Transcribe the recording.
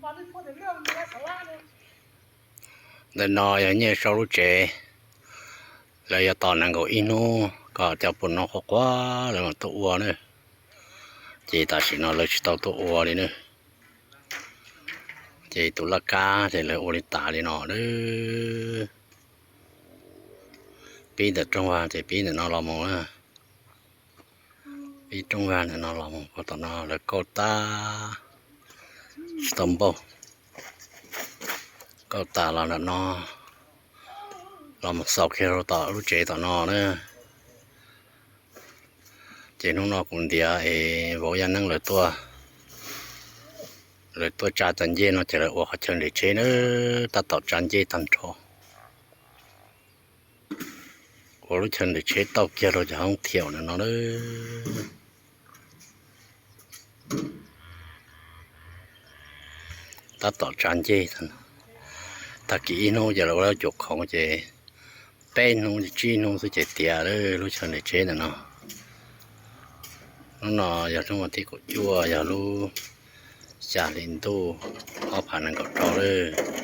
Ntawm no yog nyiaj sau lub tsev, lawv yuav tos nees nkaum ib hnub kom cov puas no qhuav qhuav lawv mam tuaj ua na. Ces tam sim no lawv tsis tau tuaj ua li na. Ces tus laj kab ces lawv ua li tas li no na. Pib ntawm rooj vag ces pib ntawm no los mus na. Pib rooj vag ntawm no los mus puag tom no lawv kauj tag, tsis tau npaug, kauj tas los ntawm no los mus xaus kiag rau tom lub tsev tom no na. Ces hnub no kuv ntiav es vauv Yaj Neeb lawv tuaj, lawv tuaj tsa cov ncej no ces lawv ua qhov chaw nres tsheb na, tab tom tsa ncej tag nrho. Ua lub chaw nres tsheb tauj kiag rau cov hoob thiaum ntawm no na. Tab tom tsa ncej, tag kis ib hnub ces lawv ua lawv cuam khoov ces peb hnub tsib hnub xwb ces tiav lub chaw nres tsheb ntawm no. Hnub no yog hnub vas thib kaum cuaj, yog lub xya hli ntuj ob phav nees nkaum rau lawm.